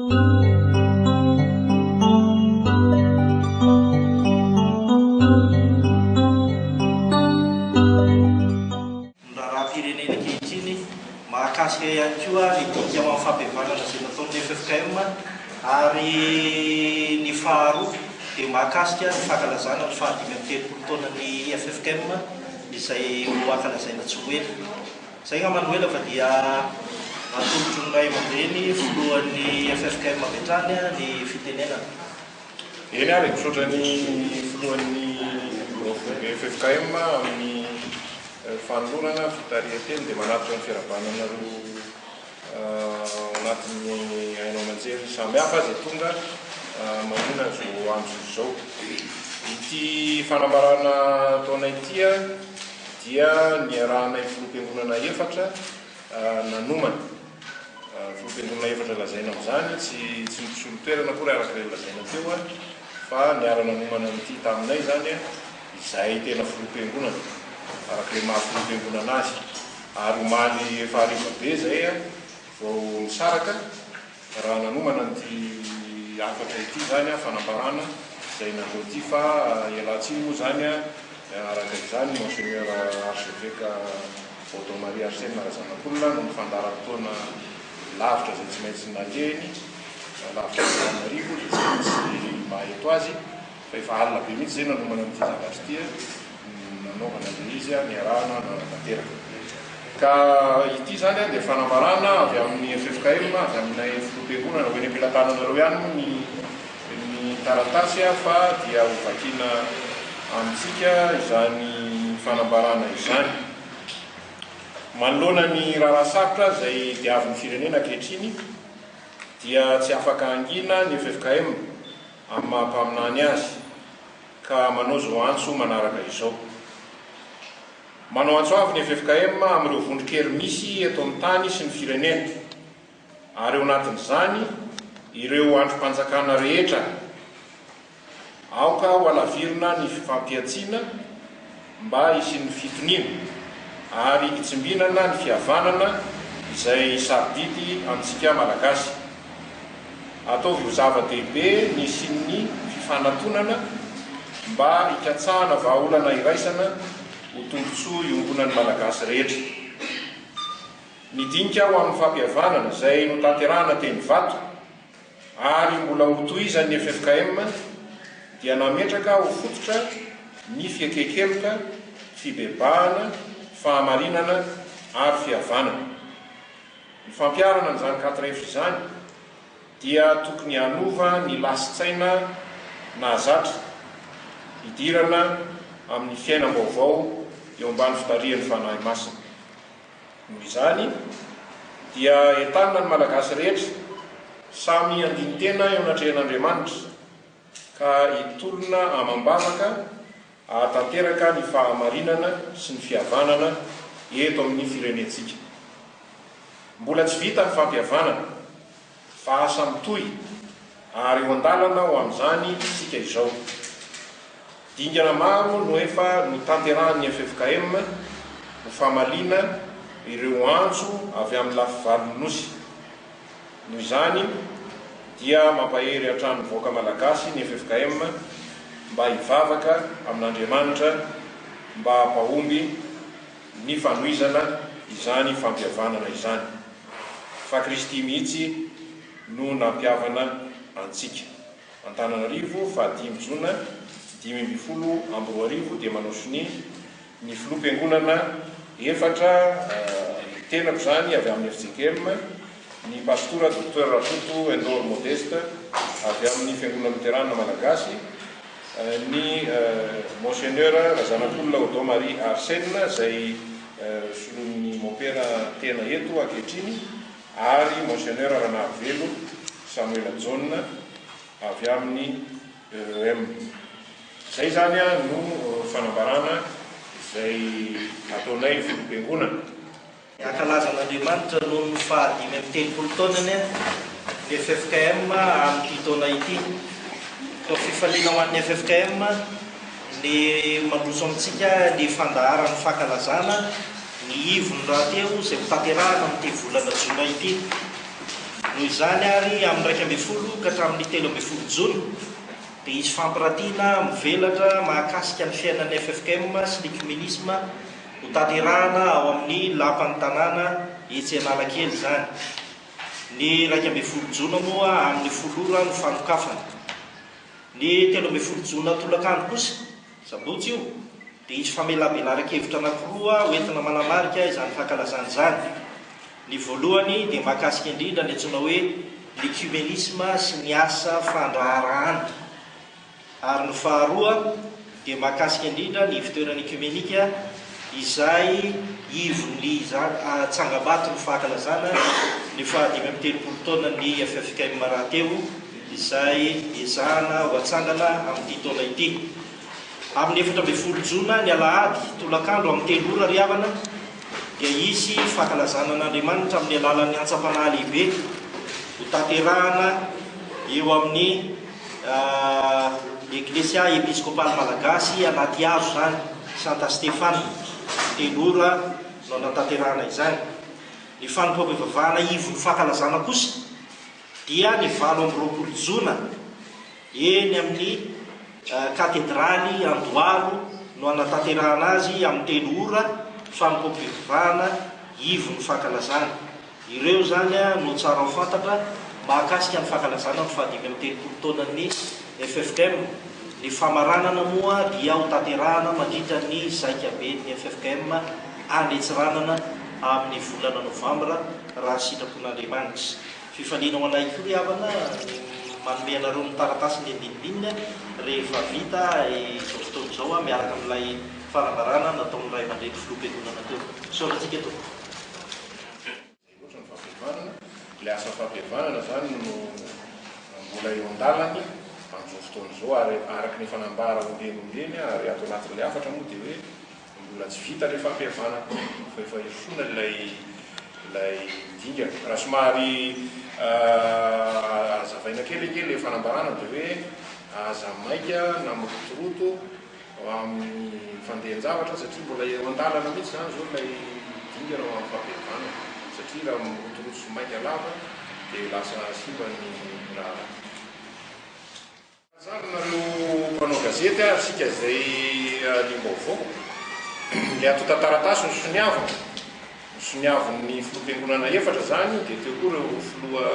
Ny raharaham-pirenena ankehitriny, mahakasika ihany koa ny dinika ho amin'ny fampihavanana izay nataon'ny ffkm ary ny faharoa dia mahakasika ny fankalazana ny fahadimy amby 30 taonan'ny ffkm izay ho ankalazaina tsy ho ela. Izay angamba no ela fa dia atolotro ny ray aman-dreny filohan'ny ffkm avy hatrany ny fitenenana. Eny ary, misaotra ny filohan'ny birao foibe ffkm amin'ny fanolorana fitarihan-teny dia manatitra ny fiarahabana anareo ao anatin'ny haino aman-jery samihafa izay tonga mamoana izao antso izao. Ity fanambarana ataonay ity dia niarahanay filoham-piangonana efatra nanomana. Filoham-piangonana efatra lazaina amin'izany, tsy tsy ny mpisolo toerana akory araka ilay nolazaina teo fa niara-nanomana an'ity taminay izany izahay tena filoham-piangonana araka ilay maha filoham-piangonana azy. Ary omaly efa hariva be izay vao nisaraka raha nanomana an'ity hafatra ity izany, fanambarana izay natao ity fa ialan-tsiny moa izany araka izany Monseigneur Archevêque Odon Marie Arsène Razanakolona noho ny fandaharam-potoana lavitra izay tsy maintsy nalehiny, lavitra an'Antananarivo dia tsy maintsy maha eto azy fa efa alina be mihitsy izay nanomana an'ity zavatra ity. nanaovana ilay izy niarahana nanatanteraka. Ka ity izany dia fanambarana avy amin'ny ffkm, avy aminay filoham-piangonana, ho eny am-pelatananareo ihany moa ny ny taratasy fa dia ho vakiana amintsika izany fanambarana izany. Manoloana ny raharaha sarotra izay diavin'ny firenena ankehitriny dia tsy afaka hangina ny ffkm amin'ny maha mpaminany azy. ka manao izao antso manaraka izao. Manao antso avo ny ffkm amin'ireo vondron-kery misy eto amin'ny tany sy ny firenena, ary ao anatin'izany ireo andrim-panjakana rehetra. Aoka ho halavirina ny fifampihantsiana mba hisian'ny fitoniana ary hitsimbinana ny fihavanana izay sarobidy amintsika Malagasy. Ataovy ho zava-dehibe ny hisian'ny fifanatonana mba hikatsahana vahaolana iraisana ho tombontsoa iombonan'ny Malagasy rehetra. Ny dinika ho amin'ny fampihavanana izay notanterahana teny Ivato ary mbola hotohizan'ny ffkm dia nametraka ho fototra ny fieken-keloka, fibebahana, fahamarinana ary fihavanana. Ny fampiharana an'izany quatre F izany dia tokony hanova ny lasin-tsaina nahazatra hidirana amin'ny fiainam-baovao eo ambany fitarihan'ny Fanahy Masina. Noho izany dia entanina ny Malagasy rehetra samy handini-tena eo anatrehan'Andriamanitra ka hitolona amam-bavaka hahatanteraka ny fahamarinana sy ny fihavanana eto amin'ny firenentsika. Mbola tsy vita ny fampihavanana fa asa mitohy ary eo an-dalana ho amin'izany isika izao. Dingana maro no efa notanterahan'ny ffkm ho famaliana ireo antso avy amin'ny lafivalon'ny Nosy. Noho izany dia mampahery hatrany ny vahoaka Malagasy ny ffkm mba hivavaka amin'Andriamanitra mba hampahomby ny fanohizana izany fampihavanana izany. Fa Kristy mihitsy no nampihavana antsika. Antananarivo, fahadimy jona 2015 dia manao sonia ny filoham-piangonana efatra, ny tenako izany avy amin'ny fjkm, ny Pastora Docteur Rakoto Endor Modeste avy amin'ny Fiangonana Loterana Malagasy, ny Monseigneur Razanakolona Odon Marie Arsène izay solon'ny Mompera tena eto ankehitriny ary Monseigneur Ranarivelo Samoela Jaona avy amin'ny EEM. Izay izany no fanambarana izay ataonay filoham-piangonana. Hankalaza an'Andriamanitra noho ny faha 35 taonany ny ffkm amin'ity taona ity. Koa fifaliana ho an'ny ffkm ny mandroso amintsika ny fandaharan'ny fankalazana ny ivony rahateo izay hotanterahina amin'ity volana jona ity. Noho izany ary, amin'ny 11 ka hatramin'ny 13 jona dia hisy fampiratiana mivelatra mahakasika ny fiainan'ny ffkm sy ny ekiomenisma hotanterahana ao amin'ny Lapan'ny tanàna etsy Analakely izany. Ny 11 jona moa amin'ny folo ora no fanokafana. Ny 13 jona tolakandro kosa, sabotsy io, dia hisy famelabelaran-kevitra anankiroa hoentina manamarika izany fankalazana izany. Ny voalohany dia mahakasika indrindra ny antsoina hoe ny ekiomenisma sy ny asa fandraharahana, ary ny faharoa dia mahakasika indrindra ny ivontoerana ekiomenika izay ivon'ny tsangambaton'ny fankalazana ny faha-35 taonan'ny ffkm rahateo izay ezahana ho atsangana amin'ity taona ity. Amin'ny 14 jona, ny alahady, tolakandro amin'ny telo ora ry havana, dia hisy fankalazana an'Andriamanitra amin'ny alalan'ny antsam-panahy lehibe ho tanterahana eo amin'ny Eglesia Episkopaly Malagasy Anatihazo izany, Santa Stefana, telo ora no hanatanterahana izany. Ny fanompoam-pivavahana ivon'ny fankalazana kosa dia ny 28 jona eny amin'ny Katedraly Andohalo no hanatanterahana azy amin'ny telo ora, fanompoam-pivavahana ivon'ny fankalazana. Ireo izany no tsara ho fantatra mahakasika ny fankalazana ny faha-35 taonan'ny ffkm. Ny famaranana moa dia hotanterahana mandritra ny zaikaben'ny ffkm any Antsiranana amin'ny volana novambra raha sitrapon'Andriamanitra. Fifaliana ho anay koa ry havana ny manome anareo ny taratasy ny andinindininy rehefa vita izao fotoana izao miaraka amin'ilay fanambarana nataon'ny ray aman-dreny filoham-piangonana teo. Misaotra antsika tompoko. Izay loatra ny fampihavanana, ilay asa fampihavanana izany no mbola eo an-dalany amin'izao fotoana izao ary araka ny efa nambara ombieny ombieny ary ato anatin'ilay hafatra moa dia hoe Mbola tsy vita ilay fampihavanana fa efa hirosoana ilay ilay dingana. Raha somary hazavaina kely ange ilay fanambarana dia hoe aza maika na mirotoroto amin'ny fandehan-javatra satria mbola eo an-dalana mihitsy izany izao ilay dingana ho amin'ny fampihavanana satria raha mirotoroto sy maika lava dia lasa simba ny raharaha. Tsara nareo mpanao gazety ary isika izay liam-baovao. Ilay antontan-taratasy nosoniavina, nosoniavin'ny filoham-piangonana efatra izany, dia teo koa ireo filoha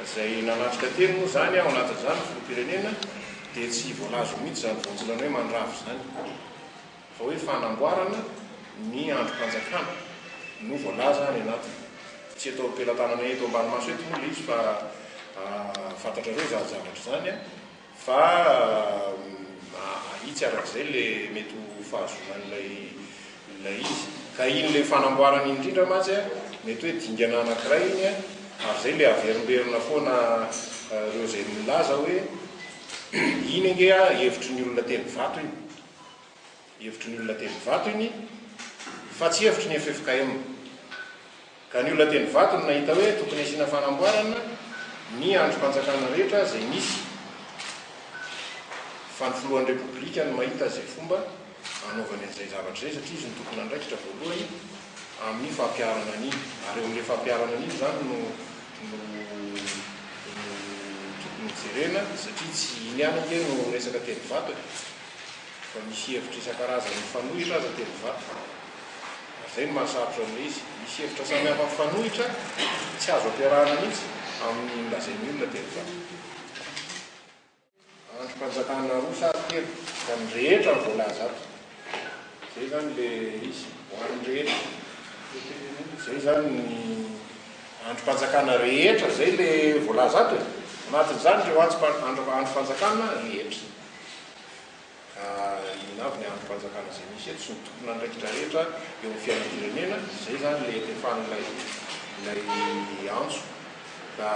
izay nanatrika teny moa izany, ao anatin'izany ny filoham-pirenena, dia tsy voalaza ao mihitsy izany voambolana hoe mandrava izany. Fa hoe fanamboarana ny andrim-panjakana no voalaza any anatiny. Tsy eto am-pelatanana eto ambany maso eto moa ilay izy fa fantatrareo izany zavatra izany fa ahitsy arak'izay ilay mety ho fahazoana an'ilay ilay izy. Ka iny ilay fanamboarana iny indrindra mantsy mety hoe dingana anankiray iny ary izay ilay averimberina foana ireo izay milaza hoe iny ange hevitry ny olona teny Ivato iny. Hevitry ny olona teny Ivato iny fa tsy hevitry ny ffkm. Ka ny olona teny Ivato no nahita hoe tokony asiana fanamboarana ny andrim-panjakana rehetra izay misy fa ny filohan'ny Repoblika no mahita izay fomba hanaovany an'izay zavatra izay satria izy no tompon'andraikitra voalohany amin'ny fampiharana an'iny. Ary eo amin'ilay fampiharana an'iny izany no no no tokony hojerena satria tsy iny ihany ange no resaka teny Ivato e. Fa misy hevitra isan-karazany mifanohitra aza teny Ivato. Ary izay no mahasarotra an'ilay izy. Misy hevitra samihafa mifanohitra tsy azo ampiarahana mihitsy amin'ny lazain'ny olona teny Ivato. Andrim-panjakana roa sa telo fa ny rehetra no voalaza ato. Izay izany ilay izy, ho an'ny rehetra. Izay izany ny andrim-panjakana rehetra, izay ilay voalaza ato e. Anatin'izany ireo andrim-panjakana rehetra. Ka inona avy ny andrim-panjakana izay misy eto sy ny tompon'andraikitra rehetra eo amin'ny fiainam-pirenena, izay izany ilay etefan'ilay ilay antso. Ka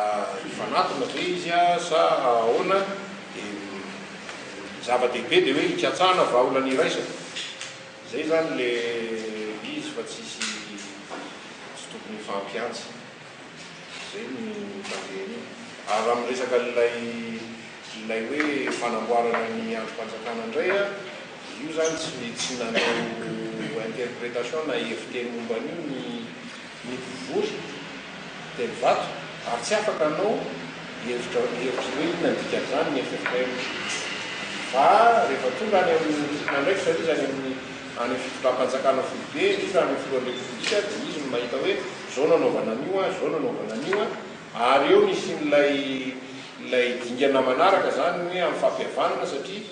hifanatona ve izy sa ahoana? Dia ny zava-dehibe dia hoe hikatsahana vahaolana iraisana. Izay izany ilay izy fa tsisy tsy tokony hifampihantsy. Izay ny fandehany iny. Ary raha miresaka an'ilay ilay hoe fanamboarana ny andrim-panjakana indray an, io izany tsy tsy nanao interprétation na heviteny momba an'io ny ny mpivory teny Ivato. Ary tsy afaka hanao hevitra hevitra hoe inona ny dikan'izany ny ffkm. Fa rehefa tonga any amin'ny tompon'andraikitra ilay izy any amin'ny any amin'ny fitondram-panjakana foibe, indrindra any amin'ny filohan'ny Repoblika, dia izy no mahita hoe izao no anaovana an'io an, izao no anaovana an'io an. Ary eo no hisian'ilay ilay dingana manaraka izany ny hoe amin'ny fampihavanana satria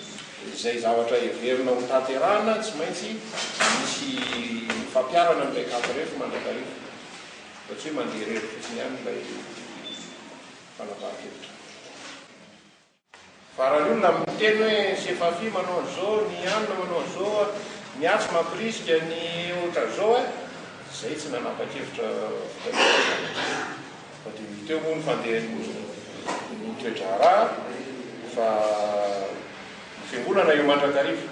izay zavatra heverina ho tanterahana tsy maintsy misy fampiharana an'ilay quatre F mandrakariva. Fa tsy hoe mandeha irery fotsiny ihany ilay fanapahan-kevitra. Fa raha ny olona miteny hoe ny Sefafi manao an'izao, ny anona manao an'izao, ny atsy mampirisika, ny ohatran'izao eh, izay tsy nanapa-kevitra vokatr'izany. Fa dia ho hita eo moa ny fandehan'ny ny toe-draharaha fa ny fiangonana eo mandrakariva.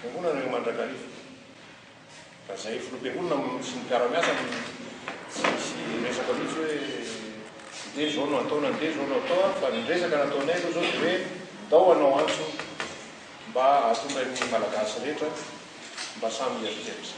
Fiangonana eo mandrakariva. Fa zay filoham-piangonana sy ny mpiara-miasa no tsy misy resaka mihitsy hoe ndeha zao no atao na ndeha zao no atao fa ny resaka nataonay aloha zao dia hoe ndao hanao antso mba hahatonga ny Malagasy rehetra mba samy hieritreritra.